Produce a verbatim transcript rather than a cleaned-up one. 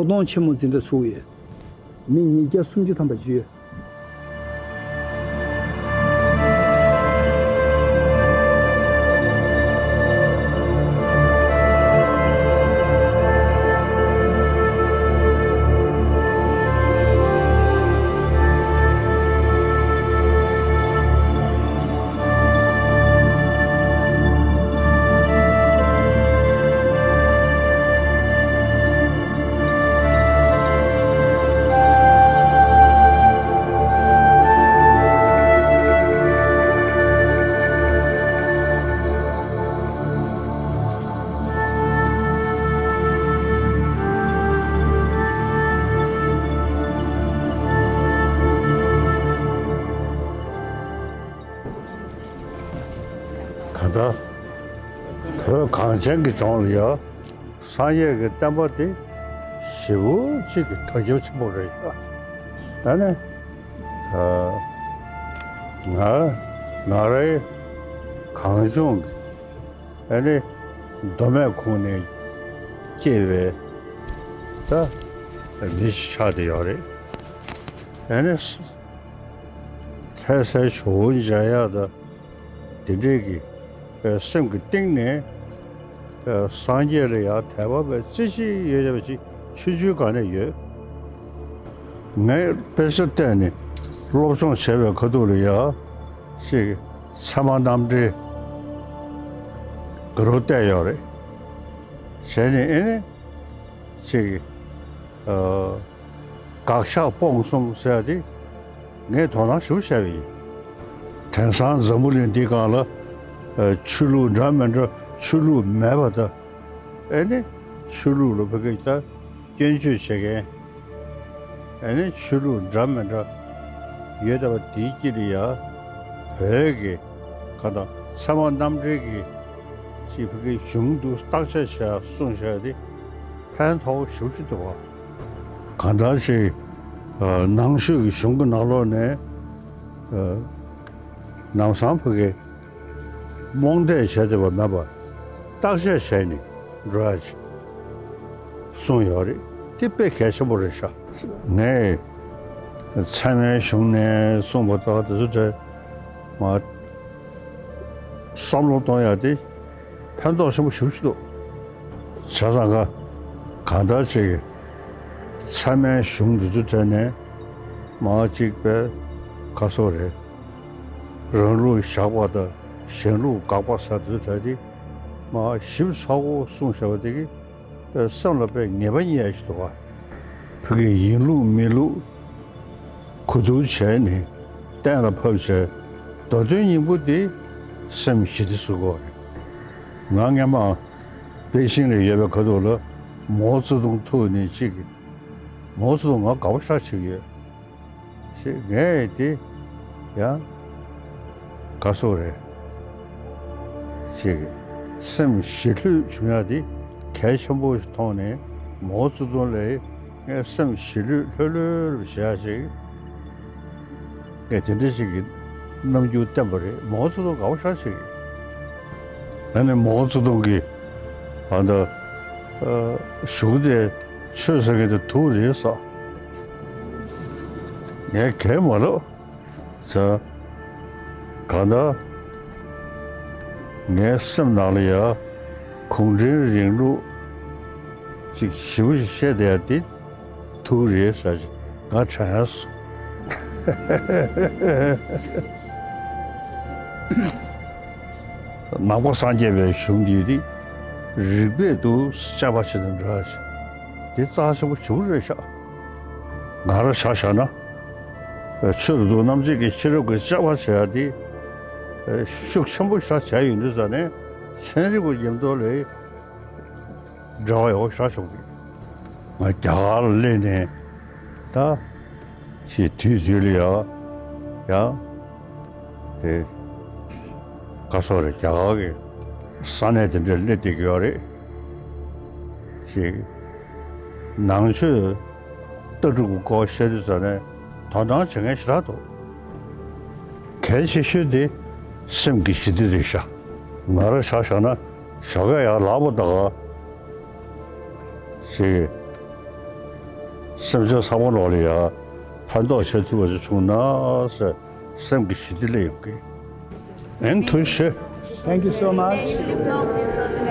སྟོང་ཆེན་མོ་འཛིན་གྲྭ་ཚུགས་ཡོད། མི་ཉིས་བརྒྱ་སུམ་ཅུ་ཐམ་པ་ཅིག་ཡོད། གང་ལྟར། བོད་གངས་ཅན་གྱི་ལྗོངས་ལ་ཡང་སངས་རྒྱས་ཀྱི་བསྟན་པ་དེ་ཞེ་པོ་ཅིག་གི་དར་ཁྱབ་ཆེན་པོ་རེད་ཤག་ཨ་ནི། ཨ། ང་ང་རའི་གངས་ལྗོངས་ཀྱི་ཨ་ནི་མདོ་སྨད་ཁུལ་ནས་སྐྱེས་པའི་ད་མི་ཞིག་ཆགས་བསྡད་ཡོད་རེད། ཨ་ནི། ལྷ་སའི་ཇོ་བོ་མཇལ་ཡག་དང་དེ་འདྲས་ཀྱི་སེམས་ཀྱི་གཏིང་ནས་སངས་རྒྱས་ལ་ཡང་དད་པ་བའི་རྩེ་གཅིག་ཡོད་པ་ཅིག་ཆུང་ཆུང་སྒང་ནས་ཡོད། ངས་དཔེ་ཆ་བལྟས་ནས་སློབ་སྦྱོང་བྱས་པའི་ཁ་ཐུག་ལ་ཡང་ཅིག་ཚད་མ་རྣམ་འགྲེལ་དགའ་རབ་བལྟས་ཡོད་རེད། བྱས་ནས་ཨེ་ནས་ཅིག་ཨ། དགག་བཞག་སྤོང་གསུམ་ཟེར་ཡ་དེ་ངས་དོ་སྣང་ཞེ་པོ་བྱས་པ་ཡིན། དེང་སང་འཛམ་བུ་གླིང་འདིའི་སྒང་ལ་ཆོས་ལུགས་འདྲ་མི་འདྲ་ཆོས་ལུགས་མེད་པ་དང་། ཨེ་ནི་ཆོས་ལུགས་ལ་ཕ་གི་ད་སྐྱོན་བརྗོད་བྱེད་མཁན། ཨེ་ནི་ཆོས་ལུགས་འདྲ་མི་འདྲ་ཡོད་བསྡད་པ་དེའི་དཀྱིལ་ལ་ཡ་བོད་ཀྱི་གང་ལྟར་ཚད་མ་རྣམ་འགྲེལ་གྱི་ཅིག་ཕ་གི་གཞུང་དུ་བརྟག་དཔྱད་བྱས་གསུངས་བཞག་དེ་ཕན་ཐོགས་ཞེ་པོ་ཅིག་འདུག་བ། གང་ལྟར་ཅིག་ཨ། ནང་ཆོས་ཀྱི་གཞུང་གི་ནང་ལོགས་ནས་ཨ། ལམ་སང་ཕ་གི་རྨོངས་དད་བྱས་བསྡད་པ་མེད་པར་བརྟག་དཔྱད་བྱས་ནས་འགྲོ་ཡ་ཅིག་གསུངས་ཡོད་རེད། དེ་དཔེ་གལ་ཆེན་པོ་རེད་ཤག་ངས་ཚད་མའི་གཞུང་ནས་གསུངས་པ་དག་དེ་ཚོ་འདྲ་མ། བསམ་བློ་གཏོང་ཡ་དེ་ཕན་ཐོགས་ཆེན་པོ་ཞེ་པོ་ཅིག་འདུག་བྱས་ཙང་ག་གང་ལྟར་ཅིག་ཚད་མའི་གཞུང་འདི་ཚོ་དྲན་ནས་མ་གཅིག་པའི་ཁ་སོགས་རེད། རང་ལུགས་བཞག་པ་དང་གཞན་ལུགས་དགག་པ་ཟེར་འདི་ཚོ་དྲན་ཏེ་མ་ཞིབ་ཚགས་པོ་གསུངས་བཞག་པ་དེ་གིས་དཔེ་སེམས་ལ་དཔེ་ངེས་པ་རྙེད་ཡ་ཞིག་འདུག་བ། ཕ་གི་ཡིན་ལུགས་མིན་ལུགས་གོ་བསྡུར་བྱས་ནས་གཏན་ལ་ཕབ་བྱས་མདོ་དོན་སྙིང་པོ་དེ་སེམས་ཞི་བདེ་བཟོ་དགོས་རེད། ང་སྔན་མ་པེ་ཅིང་ལ་ཡོད་པའི་ཁ་ཐུག་ལ་མའོ་ཙེ་ཏུང་ཐུག་ནས་གཅིག་གིས་མའོ་ཙེ་ཏུང་ང་དགའ་པོ་ཞེ་དྲག་བྱེད་ཀྱི་ཡོད། ཞེས་ངས་དེ་ཡང་དགའ་སོང་རེད། ཅེས་སེམས་ཞི་ལྷོད་བྱུང་ཡ་དེ་གལ་ཆེན་པོ་ཞིག་མཐོང་ནས་མའོ་ཙེ་ཏུང་ལ་ངས་སེམས་ཞི་ལྷོད་ལྷོད་ལྷོད་བྱེད་ཡ་ཞིག་ངས་དེ་འདྲ་ཞིག་གི་རྣམ་འགྱུར་བསྟན་པ་རེད། མའོ་ཙེ་ཏུང་དགའ་པོ་ཞེ་དྲག་ཞིག་ཨ་ནི་མའོ་ཙེ་ཏུང་གིས་ཨ་ད་ཨ་གཞུག་དེ་ཆོས་ཟེར་མཁན་དེ་དུག་རེད་ཟེར། ངས་གས་མ་ལབ། ཟེར། གང་ལྟར་ངའི་སེམས་ནང་ལ་ཡ་གུང་ཁྲན་རིང་ལུགས་ཅིག་ཞེ་པོ་ཞིག་བཤད་བསྡད་ཡ་དེ་དུག་རེད་ཟེར་ཅིག་ང་དྲན་སོང་། ནང་པ་སངས་རྒྱས་པའི་གཞུང་འདི་དེ་རིགས་པས་དུ་དཔྱད་པ་བྱེད་དུ་འགྲོ་ཡ་ཞིག་དེ་རྩ་ཆེན་པོ་ཞེ་པོ་རེད་ཤག་ང་རང་ཆ་བཞག་ན། ཆོས་རབ་ཏུ་རྣམ་འབྱེད་ཀྱི་ཤེས་རབ་ཀྱི་དཔྱད་པ་བྱེད་ཡ་དེ་ཤུགས་ཆེན་པོ་ཞེ་དྲག་བྱས་ཡོད་དུས་ཙང་ནས་ཚན་རིག་པ་མཉམ་དུ་ལ་འབྲེལ་བ་ཡག་པོ་ཞེ་དྲག་བྱུང་གི། ང་རྒྱ་གར་ལ་སླེབས་ནས་ད་ཅིག་དུས་དུས་ལ་ཡ་ཡ་དེ་ག་སོགས་རེད། རྒྱ་གར་གྱི་ས་གནས་དེ་འདྲར་སླེབས་བསྡད་ཀྱི་ཡོད་རེད། ཅིག་ནང་ཆོས་ལྟ་གྲུབ་ཀྱི་སྐོར་བཤད་དུས་ཙམ་ནས་དོ་སྣང་བྱེད་མཁན་ཞེ་དྲག་འདུག་གལ་ཆེ་ཤོས་དེ་སེམས་ཀྱི་ཞི་བདེ་རེད་ཤག་ང་རང་ཆ་བཞག་ན་ཞོགས་ཀས་ཡར་ལངས་པ་དང་ཅིག་ སེམས་ཅན་ཚང་མ་ལོག་ལ་ཡ་ཕན་ཐོགས་བྱེད་ཐུབ་པ་ཞིག་བྱུང་ན་ཟེར་སེམས་ཀྱི་ཞི་བདེ་སླེབས་ཡོང་གི། ཨེན་ཐུ་ཤེ། Thank you so much.